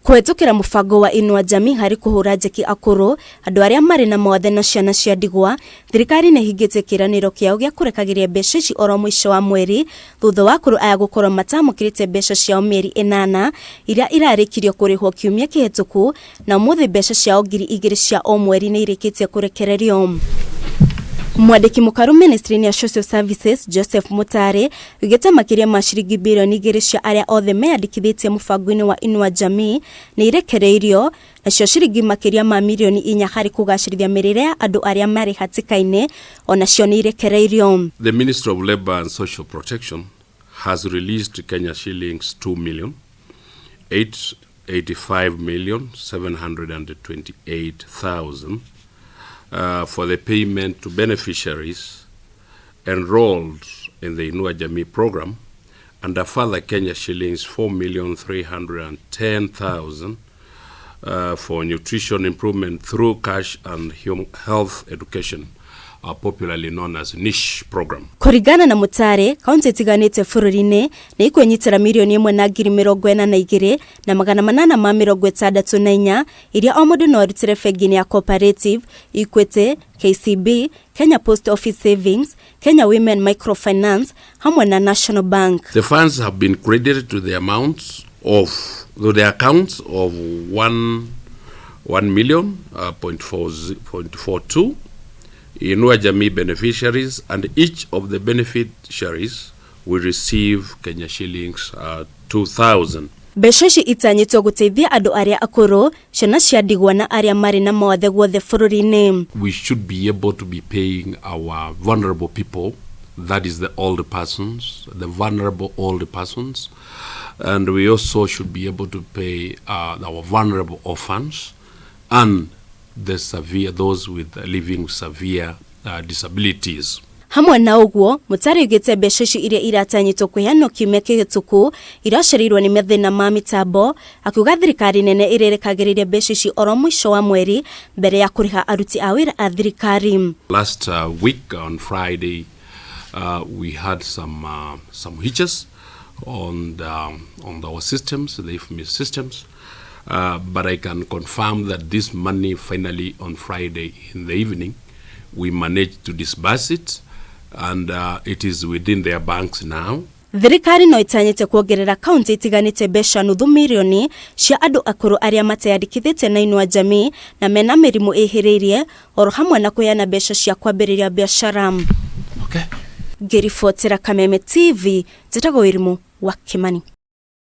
Kũhetũkĩra mũbango wa Inua Jamii harĩ kũhũra njeki akũrũ, andũ arĩa marĩ na mawathe na ciana cia ndigwa, thirikari nĩ ĩhingĩtie kĩĩranĩro kĩao gĩa kũrekagĩria mbeca ici oro mũico wa mweri thutha wa akũrũ aya gũkorwo matamũkĩrĩte mbeca ciao mĩeri ĩnana iria irarĩkirio kũrĩhwo kiumia kĩhetũku na ũmũthĩ mbeca ciao 2000 cia o mweri nĩ irĩkĩtie kũrekererio. Mwandĩki mũkaru ministry-inĩ ya Social Services Joseph Mutari oigĩte makĩria ma ciringi birioni 2 cia arĩa othe meyandĩkithĩtie mũbango-inĩ wa Inua Jamii nĩ irekereirio, nacio ciringi makĩria ma mirioni 4 harĩ kũgacĩrithia mĩrĩre ya andũ arĩa marĩ hatĩka-inĩ o nacio nĩ irekereirio. The Ministry of Labour and Social Protection has released Kenya shillings 2 million 885 million 728,000 for the payment to beneficiaries enrolled in the Inua Jamii program, and a further Kenya shillings 4,310,000 for nutrition improvement through cash and health education, popularly known as NISH program. Kũringana na Mutare, kaunti itiganĩte bũrũri-inĩ nĩ ikwĩnyitĩra 1,042,864 iria o mũndũ no arutĩre bengi-inĩ ya Cooperative, Equity, KCB, Kenya Post Office Savings, Kenya Women Microfinance hamwe na National Bank. The funds have been credited to the amounts of to the accounts of 1 million point four point four two Inua Jamii beneficiaries, and each of the beneficiaries will receive Kenya shillings 2,000. Mbeca ici itanyĩtwo gũteithia andũ arĩa akũrũ, ciana cia ndigwa na arĩa marĩ na mawathe guothe bũrũri-inĩ. We should be able to be paying our vulnerable people, that is the older persons, the vulnerable older persons, and we also should be able to pay our vulnerable orphans and the severe, those with living severe disabilities. Hamwe na ũguo, Mutari oigĩte mbeca ici iria iratanyĩtwo kũheanwo kiumia kĩhĩtũku iracereirwo nĩ mathĩna ma mĩtambo, akiuga thirikari nene ĩrĩrekagĩrĩria mbeca ici oro mũico wa mweri mbere ya kũrĩha aruti a wĩra a thirikari. Last week on Friday, we had some hitches on our systems, the IFMIS systems. But I can confirm that this money finally on Friday in the evening, we managed to disburse it, and it is within their banks now. Thirikari no ĩtanyĩte kuongerera kaunti itiganĩte mbeca nuthu mirioni cia andũ akũrũ arĩa mateyandĩkithĩtie na Inua Jamii na mena mĩrimũ ĩhĩrĩirie oro hamwe na kũheana mbeca cia kwambĩrĩria biacara. Ngĩribotera Kameme TV, njĩtagwo Wĩrimũ wa Kimani.